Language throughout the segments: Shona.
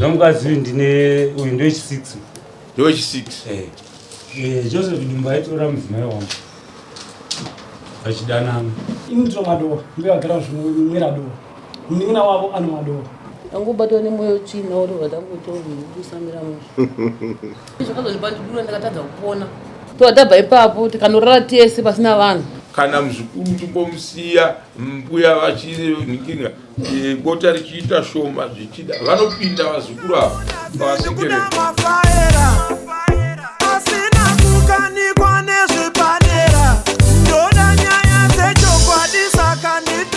Zvino mukadzi uyu ndine uyu ndewechi6. Ndewechi6. Eh. Eh, Joseph Dumba aitora mudzimai wangu. Vachidanana. Ini ndino madoro, mbuya vagara zvinomwira doro. Munin'ina wavo anomwa doro. Tangobatwa nemwoyo tsvina uri vatangotokusamira mushe. Zvakazondipa ndidura ndakatadza kupona. Toda ipapo tikanorara tese pasina vanhu. Kana muzukuru timbomusiya mbuya vachinhinga eh, bota richiita shoma zvichida vanopinda vazukuru ava pavasekerera.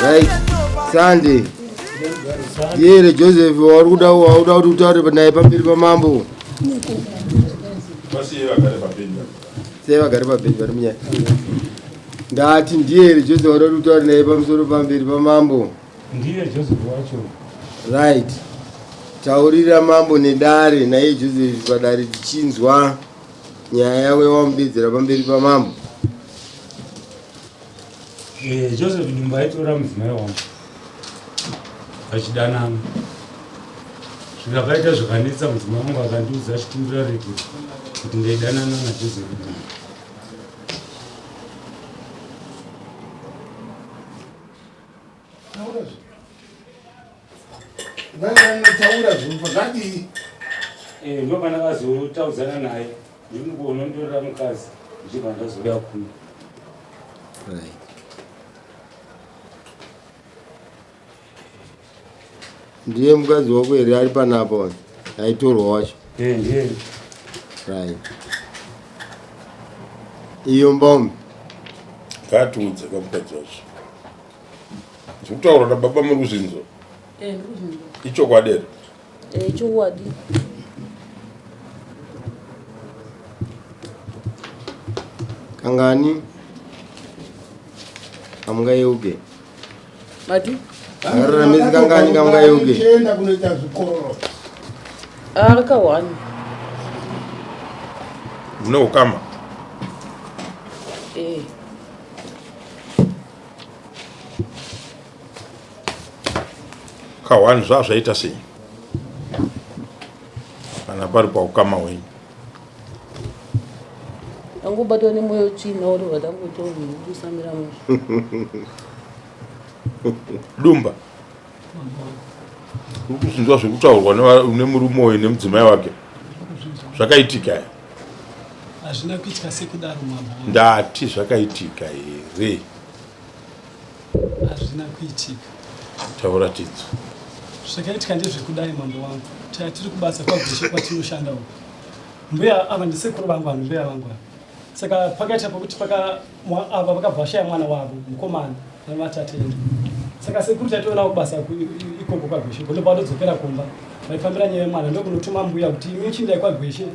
Right. Sunday. Yere Joseph wauri kuda wauda kuti utaure naye pamberi pamambo. Vasiye vagare pabhenji. Siye vagare pabhenji vari munyaya. Ndati ndiye here Joseph wauri kuda kutaura naye pamusoro pamberi pamambo. Ndiye Joseph wacho. Right. Taurira mambo nedare naiye Joseph padare tichinzwa nyaya yako yawamubedzera pamberi pamambo. Eh, Joseph Dumba aitora mudzimai wangu vachidanana svika paita zvakanetsa mudzimai wangu akandiudza achikumbira regero kuti ndaidanana naJoseph Dumba. Taura zvinobva zvadii? Eh, ndopandakazotaudzana naye ndinonditorera mukadzi ndichibva ndazouya kuno. Right. Ndiye mukadzi wako here ari panapa aitorwa wacho? Eh, ndiye. Right. Iyo mbombe. Ngatiudze kamukadzi wacho. Zvekutaura nababa muri kuzvinzwa? Eh, ndiri kuzvinzwa. Ichokwadi here? Eh, chokwadi. Kangani? Hamungayeuke. Mati? Akarara misi kangani kamungayeuke? Chienda kunoita zvikororo. Ari kahwani. Mune ukama? Eh. Kahwani zvazvaita sei? Kana pari paukama hwenyu. Angobatwa nemwoyo tsvina uri vatangotokusamira mushe. Dumba. Uri kuzvinzwa zvekutaurwa nemurume uyu nemudzimai wake. Zvakaitika here? Hazvina kuitika sekudaro mambo. Ndati zvakaitika here? Hazvina kuitika. Taura tidzo. Zvakaitika ndezvekudai mambo wangu. Taya tiri kubasa kwaGweshe kwatinoshanda uku. Mbuya ava ndisekuru vangu vanhu mbuya vangu ava. Saka pakaita pokuti paka ava vakabva vashaya mwana wavo mukomana vanovatatenda. Saka sekuru taitoona kubasa ikoko kwaGweshe ndobva vatodzokera kumba vaifambira nyaya yemwana ndokunotuma mbuya kuti imi chiindai kwaGweshe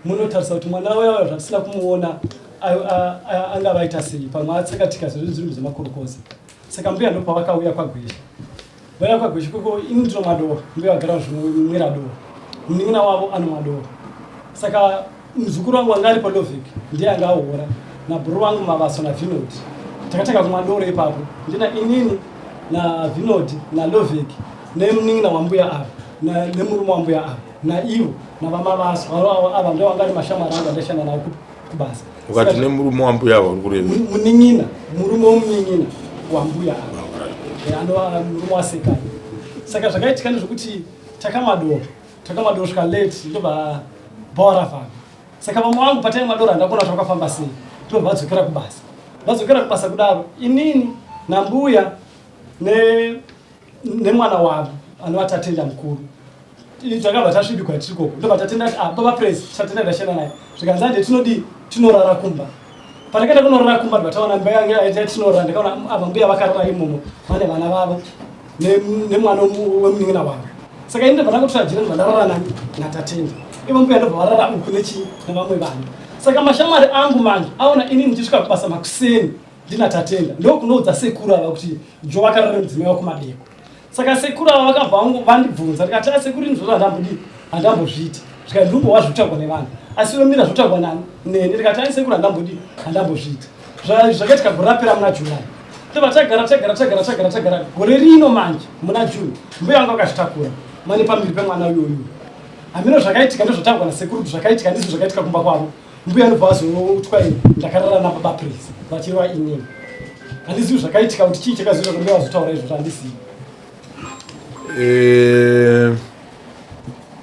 munotarisa kuti mwana uya zvatisina kumuona angava aita sei pamwe atsakatika sezvo zviri zvemakorokoza saka mbuya ndopavakauya kwagweshe vauya kwagweshe koko ini ndinomwa doro mbuya vagara zvinomwira doro munin'ina wavo anomwa doro saka muzukuru wangu anga ari palovik ndiye anga ahora nabhuru wangu mavaso navinod takatanga kumwa doro ipapo ndina inini navinod nalovik nemunin'ina wambuya ava nemurume wambuya ava naivo navamavaso ava ndo vanga ari mashamwari angu andaishanda nawo kubasa ukati nemurume wambuya ava uri kureva munin'ina murume wemunin'ina wambuya ava eh, anova murume wasekani saka zvakaitika ndezvekuti takamwa doro takamwa doro svika late ndobva bhawa ravhara saka vamwe vangu pataimwa doro handakona kuti vakafamba sei ndobva vadzokera kubasa vadzokera kubasa kudaro inini nambuya ne nemwana wavo anova Tatenda mukuru takabva tasvibigwa tiri koko ndobva Tatenda ati ah baba Praise Tatenda ndashanda naye zvikanzi hande tinodii tinorara kumba patakaenda kunorara kumba ndobva taona mbuya yange aita tinorara ndikaona ava mbuya vakarara imomo vane vana vavo nemwana wemunin'ina wavo saka ini ndobva ndangotora jira ndobva ndarara nani naTatenda ivo mbuya ndobva varara uku nechii nevamwe vanhu saka mashamwari angu manje aona ini ndichisvika kubasa makuseni ndina Tatenda ndokunoudza sekuru ava kuti Jo vakarara nemudzimai wako madeko saka sekuru ava vakabva vandibvunza ndikati a sekuru ini zvozvo handambodii handambozviita zvikati ndingo wazvitaurwa nevanhu asi wemira zvotaurwa nani neni ndikati ai sekuru handambodii handambozviita zvakaitika gore rapera muna July tobva tagara tagara tagara tagara tagara gore rino manje muna June mbuya vangu vakazvitakura mane pambiri pemwana uyoyu. Hameno zvakaitika ndozvatangwa nasekuru kuti zvakaitika ndizvo zvakaitika kumba kwavo. Mbuya anobva azotwa ini ndakarara nababa Praise vachireva inini. Handizivi zvakaitika kuti chii chakazoita kuti mbuya vazotaura izvozvo handizivi. Eh,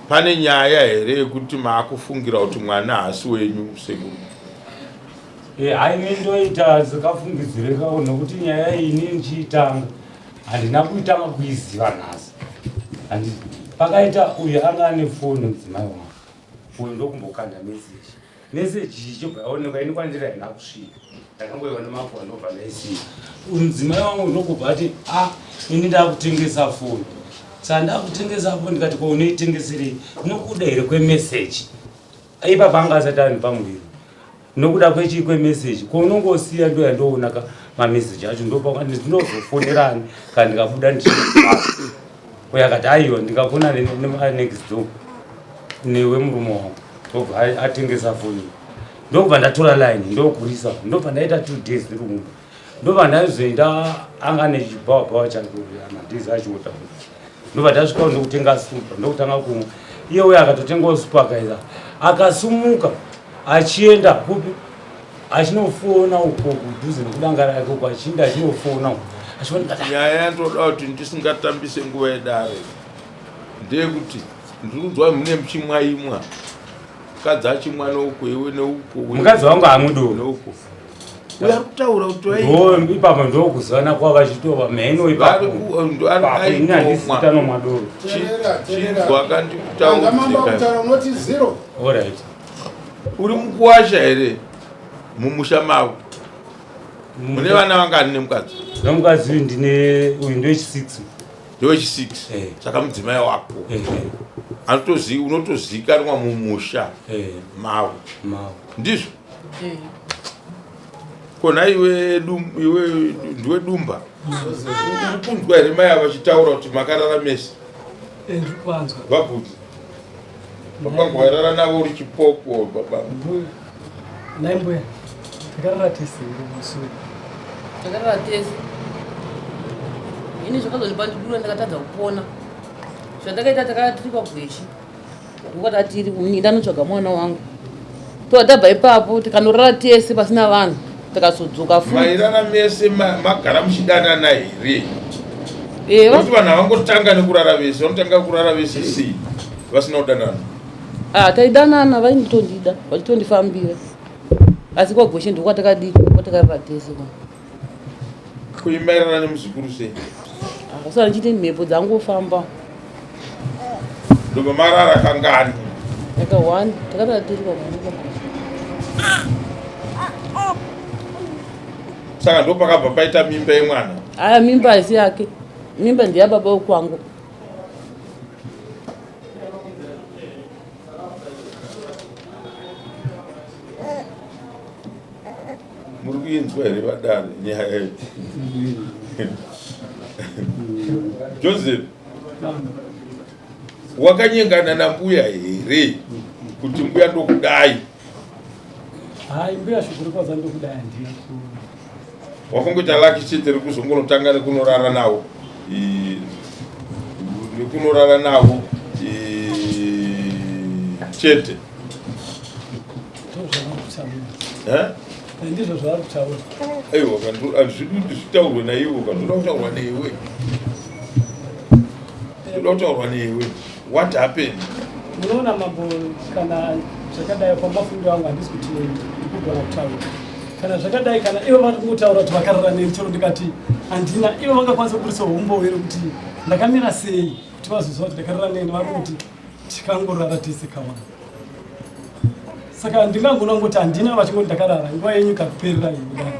pane nyaya here yekuti maakufungira kuti mwana haasi wenyu sekuru? Eh, haini ndoita dzakafungidzirekawo nokuti nyaya iyi ini ndichiitanga handina kuitanga kuiziva nhasi. Handi pakaita uyu anga ane foni mudzimai wangu uyu ndokumbokanda meseji meseji ichibva yaonekwa ini kwandiri haina kusvika ndakangoiona makuva ndobva ndaisiya uyu mudzimai wangu ndokubva ati a ah, ini ndakutengesa foni saka ndakutengesa foni ndikati ko unoitengeserei nokuda here kwemeseji ipapa anga asati ani pamuviri nokuda kwechii kwemeseji ko unongosiya ndo yandoona ka mameseji acho ndinozofonerani kana ndikabuda ndichibasa uyo akati aiwa ndingafona nenext door newe murume wangu ndobva atengesa foni ndobva ndatora line ndokurisa ndobva ndaita two days ndiri kumba ndobva ndazoenda anga nechibhawabhawa chake madays achiota ndobva ndasvika ndokutenga supa ndokutanga kumwa iye uyo akatotengawo supa akaisa akasumuka achienda kupi achinofona uko kudhuze nekudanga rake uko achiinda achinofona uko nyaya yandoda kuti ndisingatambise nguva yedare ndeyekuti ndiri kunzwa mune muchimwaimwa mukadzi achimwa neuko iwe neuko mukadzi wangu hamwi doro neuko uyo ari kutaura kuti ndo ipapo ndokuzivana kwavo vachitova mheno ipapoinandisitanomwa doro chinzwa kandikutaura unoti zero alright uri mukuwasha here mumusha mavo mune vana vangani nemukadzi nemukadzi uyu ndine uyu ndewechi6 ndewechi6 eh. saka mudzimai wako eh, eh. unotozikanwa mumusha mavo ndizvo kona iwe iwe ndiwe dumba uri kunzwa here mai ava vachitaura kuti makarara mese vabvudzi babangu wairara navo uri chipoko babangu nhai mbuya takarara tese here musi uyu takarara tese ini zvakazondipandidura ndakatadza kupona zvandakaita takarara tiri kwagweshi Ndokwatatiri ndanotsvaga mwana wangu. Toda ipapo tikanorara tese pasina vanhu takazodzoka futi. Mairara mese magara muchidanana here? Eh, kuti vanhu havangotanga nekurara vese, vanotanga kurara vese sei vasina kudanana? Ah, taidanana vainditondida, vachitondifambira. Asi kwagweshe ndokwatakadii kwatakarara tese kwa. Kuimairana nemuzukuru sei? Kusara ndichiti mhepo dzangofamba. Ndobva marara kangani? Yakawanda, takarara tiri pamuka. Saka ndopakabva paita mimba yemwana? Aya mimba haisi yake. Mimba ndeyababa wekwangu. Muri kuinzwa here vadare nyaya iyi? Joseph, wakanyengana nambuya here kuti mbuya ndokudai? Hayi, mbuya shoko rekwadza ndokudai handina ku Wakangoita laki chete rekuzongonotanga nekunorara navo nekunorara navo chete. Ndizvo zvavari kutaura. Aiwa, hazvidi kuti zvitaurwe naivo, kandoda kutaurwa newe. Ndoda kutaurwa newe. What happened? Munoona mambo, kana zvakadai pamafungiro angu handisi kuti ndikugona kutaura. Kana zvakadai, kana ivo vari kungotaura kuti vakarara neni chero ndikati handina, ivo vangakwanisa kuburitsa humbowo here kuti ndakamira sei kuti vazoziva kuti ndakarara neni? Vari kuti tikangorara tese kawana. Saka ndingangona kungoti handina vachingoti ndakarara, nguva yenyu ikakuperera iyi kudai.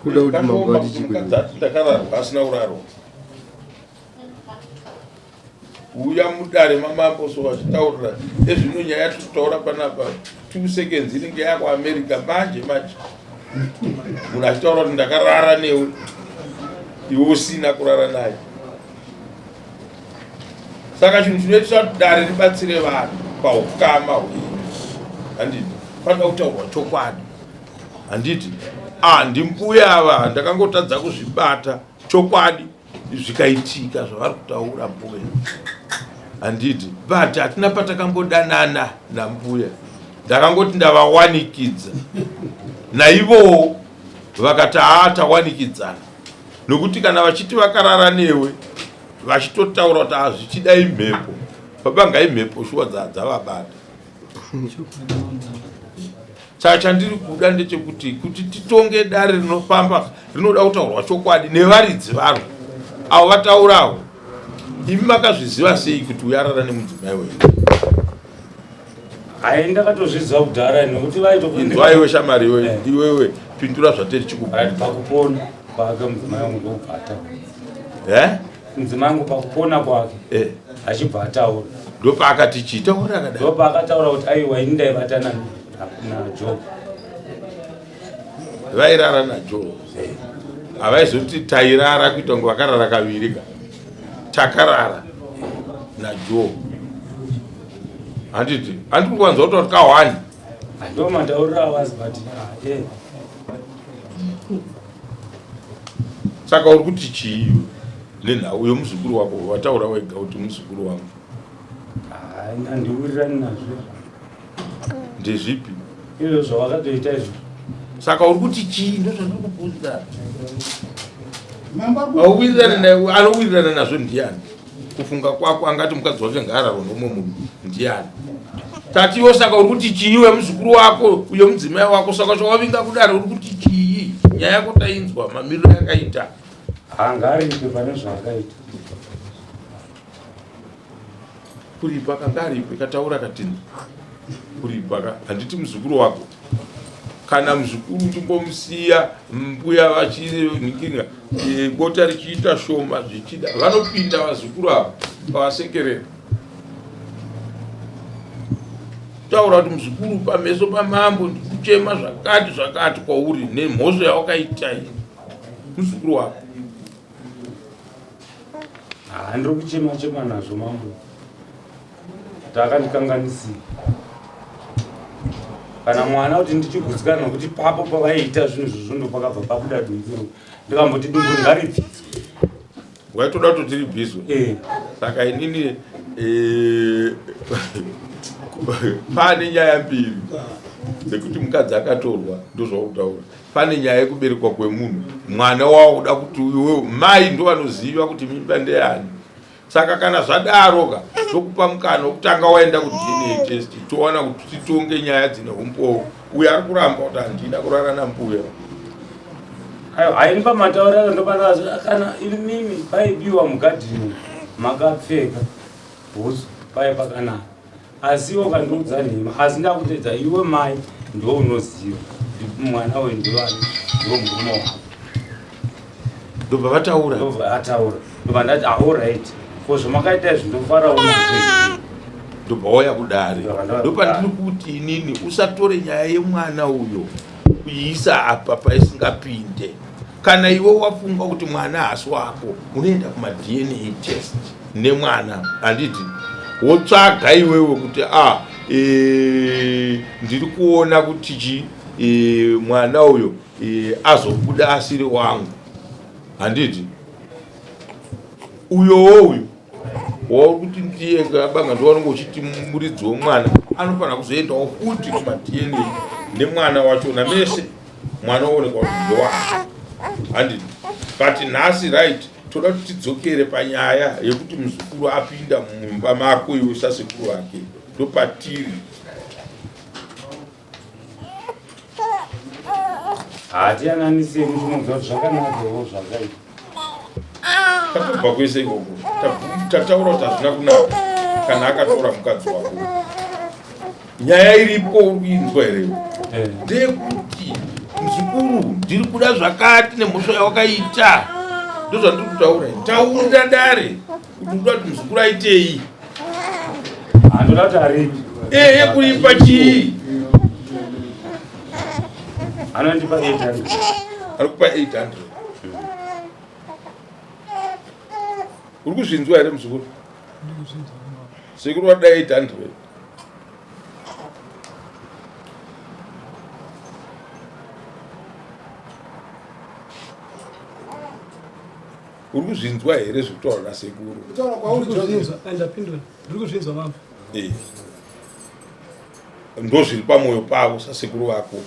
Kuda kuti mambo ati chii? Ndakararwa asina kurarwa. Uya mudare mamambo so vachitaurira ezvino nyaya tiri kutaura panapa 2 seconds inenge yakuamerica manje manje munhu achitaura kuti ndakarara newe iwe usina kurara naye. Saka chinhu chinoitisa kuti dare ribatsire vanhu paukama hwenyu, handiti panoda kutaurwa chokwadi, handiti? Ah, ndimbuya ava ndakangotadza kuzvibata chokwadi. zvikaitika zvavari kutaura mbuya handiti but hatina patakambodanana nambuya ndakangoti ndavawanikidza naivowo vakati haa tawanikidzana nokuti kana vachiti vakarara newe vachitotaura kuti hazvichida imhepo baba ngaimhepo shuwa dzavabata Saka chandiri kuda ndechekuti kuti titonge dare rinofamba rinoda kutaurwa chokwadi nevaridzi varo avo vataurawo. Imi makazviziva sei kuti uyarara nemudzimai wenyu? Hai, ndakatozviziva kudhara nekuti vaitoinzwa. Iwe shamari iwe, eh. iwewe pindura zvatiri chikubvunza. Pakupona kwake mudzimai wangu ndokubva ataura. Eh? Mudzimai wangu pakupona kwake eh. achibva ataura. Ndopaakati chii? Taura akadai. Ndopaakataura kuti aiwa ini ndaivatana naJoe. Vairara naJoe. Havaizoti tairara kuita kunge vakarara kaviri ka. Takarara naJoe. Handiti, handiti kuwanza kutaura kuti kahwani. Ndo matauriro awazi but ah, eh. Saka uri kuti chii nenhau yomuzukuru wako wataura wega kuti muzukuru wangu? Handiwirirani nazvo. Ndezvipi? Izvo zvawakatoita izvo. Saka uri kuti chii? Ndozvandiri kubvunza. Anowirirana nazvo ndiani? Kufunga kwako angati mukadzi wake ngaararwa nomumwe munhu ndiani? Tatiwo saka uri kuti chii iwe muzukuru wako uyo mudzimai wako saka chawavinga kudaro uri kuti chii? Nyaya yako tainzwa mamiriro yakaita. Haangaripe pane zvaakaita. Kuripa kanga aripe kataura katinzwa. Kuripa ka handiti muzukuru wako. Kana muzukuru timbomusiya mbuya vachinhinga e, bota richiita shoma zvichida vanopinda vazukuru ava pavasekerera. Taura kuti muzukuru pameso pamambo ndikuchema zvakati zvakati kwauri nemhosva yawakaita iyi muzukuru wako. Ah, ndiri kuchema chema nazvo mambo kuti akandikanganisira kana mwana kuti ndichigutsikana nokuti papo pavaiita zvinhu izvozvo ndopakabva pabuda dumbu ndikamboti dumbu ngaribviswe waitoda kuti tiribviswe eh. saka inini eh, pane nyaya mbiri dzekuti mukadzi akatorwa ndozvakutaura Pane nyaya yekuberekwa kwemunhu mwana wakuda kuti iwewe mai ndovanoziva kuti mimba ndeyani saka kana zvadaro ka tokupa mukana wekutanga waenda kuDNA test towana kuti titonge nyaya dzine umbowo uyo ari kuramba kuti handina kurara nambuya ayo haini pamatauriro ndopana kana imimi paibiwa mugadhini makapfeka bhutsu paye pakanaka Asi iwe ukandiudza nhema asi ndakutedza iwe mai ndiwe unoziva mwana uyu ndiwani ndiwo murume wako. Ndobva vataura. Ndobva ataura. Ndobva ndati ah, all right. Ko zvamakaita izvi ndofarawo nazvo. Ndobva wauya kudare. Ndopandiri kuti inini usatore nyaya yemwana uyo kuiisa apa paisingapinde. Kana iwe wafunga kuti mwana haasi wako unoenda kumaDNA test. nemwana handiti wotsvaga iwewe kuti a ah, e, ndiri kuona kuti chi e, mwana uyo e, azobuda asiri wangu handiti uyowo uyu wauri kuti ndiye kabanga ndowanonge uchiti muridzi womwana anofanira kuzoendawo futi kumadna nemwana wachona mese mwana woonekwa kuti ndowake handiti but nhasi right Toda kuti tidzokere panyaya yekuti muzukuru apinda mumba mako iwe sasekuru vake ndopatiri. Hatiyananisei kuti unonzwa kuti zvakanakawo zvakaita. Tatobva kwese ikoko tataura kuti hazvina kunaka kana akatora mukadzi wako. Nyaya iripo uri kuinzwa here? Eh. Ndeyekuti muzukuru ndiri kuda zvakati nemhosva yawakaita ndozvandiri kutaura taurira dare kuti uda kuti muzukuru aitei andoda kuti aripi ehe kuripa chii anondipa 800 ari kupa 800 uri kuzvinzwa here muzukuru sekuru vada 800 Uri kuzvinzwa here zviri kutaurwa nasekuru? Kutaura kwauri Joseph. Ndapindura. Ndiri kuzvinzwa mambo. Eh. Ndozviri pamwoyo pavo sasekuru vako.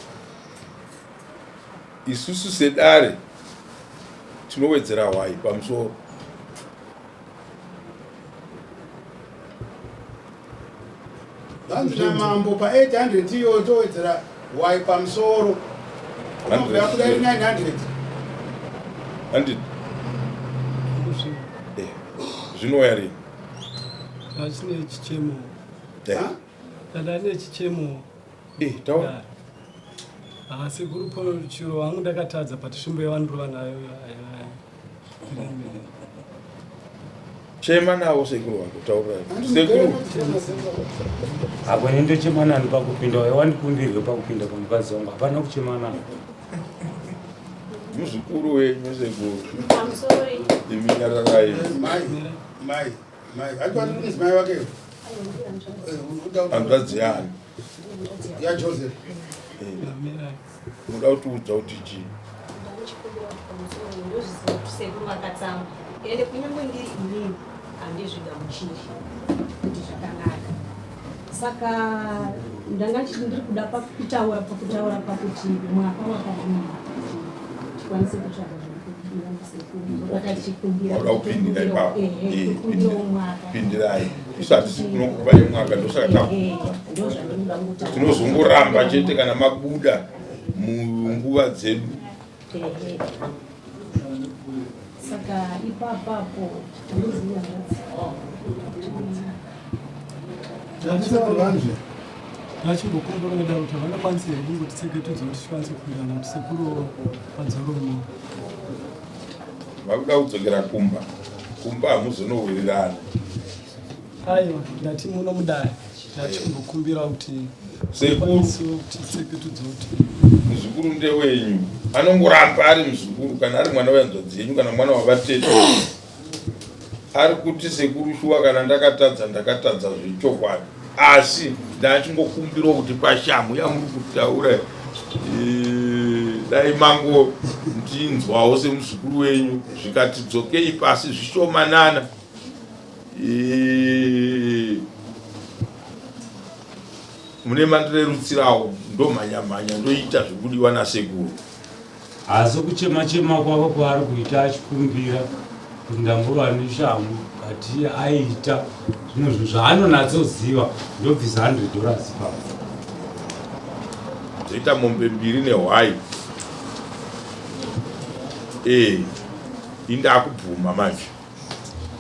Isusu sedare tinowedzera hwai pamusoro. Zvanzi namambo pa 800 iyo towedzera hwai pamusoro. Unobva yabuda iri 900. Handiti. Eh, zvinouya rini? Ndachine chichemo. Eh. Ndane chichemo. Eh, taura. Ah, sekuru chiro wangu ndakatadza but svimbo yavandirova nayo. Chema navo sekuru wako taura. Sekuru. Apo ini ndochema nani pakupinda uyo wandikumbirwe pakupinda pamukadzi wangu hapana kuchema nani. Muzukuru wenyu sekuru. Pamusoro. Imi nyararai. Mai, mai, mai. Aikwani mudzimai wake. Hanzvadzi yani. Ya Joseph. Muda kutiudza kuti chii? Ndozviziva kuti sekuru vakatsamwa ende kunyange ndiri inini handizvigamuchiri kuti zvakanaka saka ndanga ndiri kuda pakutaura pakutaura pakuti mwaka wakadii tikwanise kutsvaga zvekukumbira sekuru ndobata tichikumbira Wauda kupindira ipapo. Ehe, kukumbirawo mwaka Pindirai. Isu hatisi kunokupai mwaka ndosaka takubvunza. ndozvandinoda kungotaura Tinozongoramba chete kana mabuda munguva dzedu. Ehe. Saka ipapapo ndinoziva Ndachimbokumbira nedaro kuti havangakwanisi here kungotitseketudza kuti tikwanise kupinda kuti sekuru padzoro muno. Vakuda kudzokera kumba. Kumba hamuzonowirirana. Aiwa, ndati muno mudare ndachimbokumbira kuti Sekuru. vakwanise kutitseketudza kuti Muzukuru ndewenyu. Anongoramba ari muzukuru kana ari mwana wehanzvadzi yenyu kana mwana wavatete. Ari kuti sekuru shuwa kana ndakatadza ndakatadza zvechokwadi. Asi ndachingokumbirawo kuti pashamhu yamuri kutaura dai mango ndinzwawo semuzukuru wenyu zvikati dzokei pasi zvishomanana. Mune mandirerutsirawo ndomhanya mhanya ndoita zvikudiwa nasekuru. Asi kuchema chema kwavo kwaari kuita achikumbira kuti ndambova neshamhu but iye aita zvimwe zvinhu zvaanonatsoziva ndobvisa 100 dollars ipapo. Dzoita mombe mbiri nehwai. Eh, indakubvuma manje.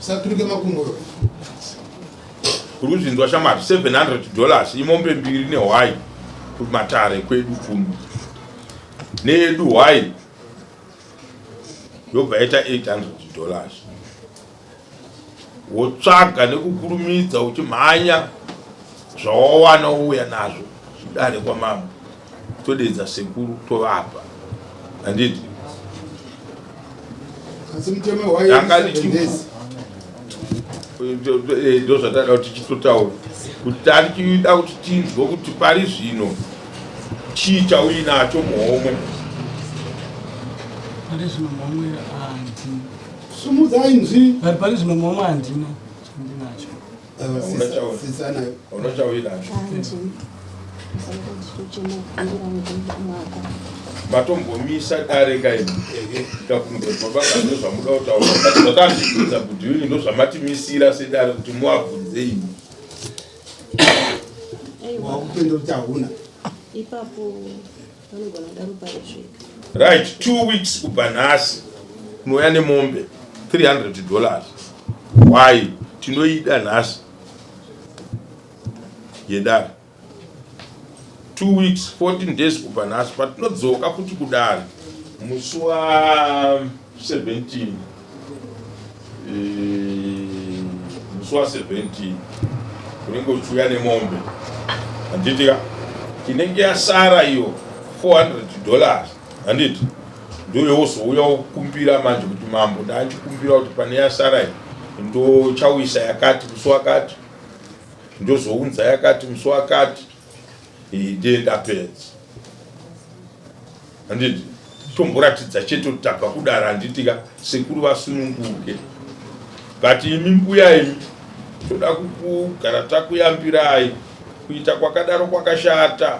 Usaturike makumbo. Kuri kuzvinzwa shamwari 700 dollars imombe mbiri nehwai kumatare kwedu kuno. Neyedu hwai yobva yaita 800 dollars. Wotsvaga nekukurumidza uchimhanya zvawawana wouya nazvo kudare kwamambo. Todeedza sekuru tovapa. Handiti? Asi mutemo hwai Tanga seven days. Ndo zvatada kuti tichitotaura kuti tarichida kuti tinzwe kuti pari zvino chii chauinacho muhomwe. Pari zvino muhomwe handina. Sumudzai nzwi. Pari zvino muhomwe handina chandinacho. Sisi anayo. Hauna chauinacho. Matombomisa dare kaini tikafunga kuti mabasa ndozvamuda kutaura zvatazvibvunza kuti ini ndozvamatimisira sedare kuti muvabvunze imi. Wakupinda kuti hauna. Ipapo vanogona kudaro paresveka. Right, 2 weeks kubva nhasi unouya nemombe 300 dollars. Why? Tinoida nhasi yedare. 2 weeks 14 days kubva nhasi patinodzoka futi kudare musi wa 17 musi wa 17 unenge uchiuya nemombe handiti ka inenge yasara iyo 400 dollars handiti ndoyozouya wokumbira manje kuti mambo ndachikumbira kuti pane yasara iyi ndochauisa yakati musi wakati ndozounza yakati musi wakati ndiye ndapedza handiti. Tomboratidza chete kuti tabva kudare handitika sekuru vasununguke. But imi mbuya imi toda kugara takuyambirai kuita kwakadaro kwakashata.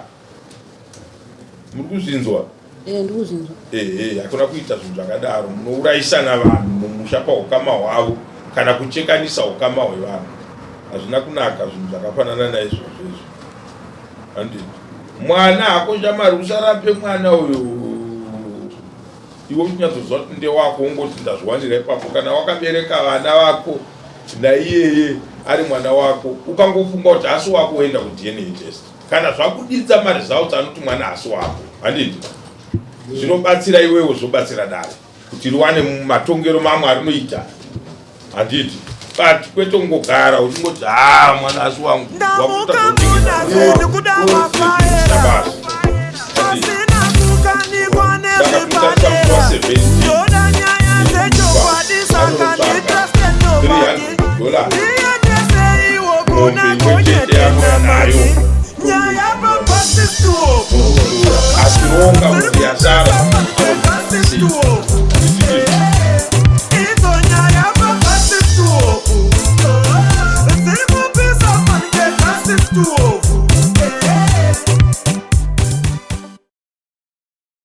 Muri kuzvinzwa? Eh, ndikuzvinzwa. Ehe, hakuna kuita zvinhu zvakadaro. Munourayisana vanhu mumusha paukama hwavo kana kuchekanisa ukama hwevanhu. Hazvina kunaka zvinhu zvakafanana naizvozvo izvo. Handiti mwana hako shamari usarape mwana uyo iwe uchinyatsoziva kuti ndewako ungoti ndazviwanira ipapo. Kana wakabereka vana vako naiyeye ari mwana wako ukangofunga kuti haasi wako woenda kuDNA test. Kana zvabuditsa maresults anoti mwana haasi wako handiti zvinobatsira iwewe zvobatsira dare kuti riwane matongero mamwe arinoita handiti but kwete kungogara uchingoti haa mwana haasi wangu Mombe imwe chete yaanouya nayo achironga kuti yasara.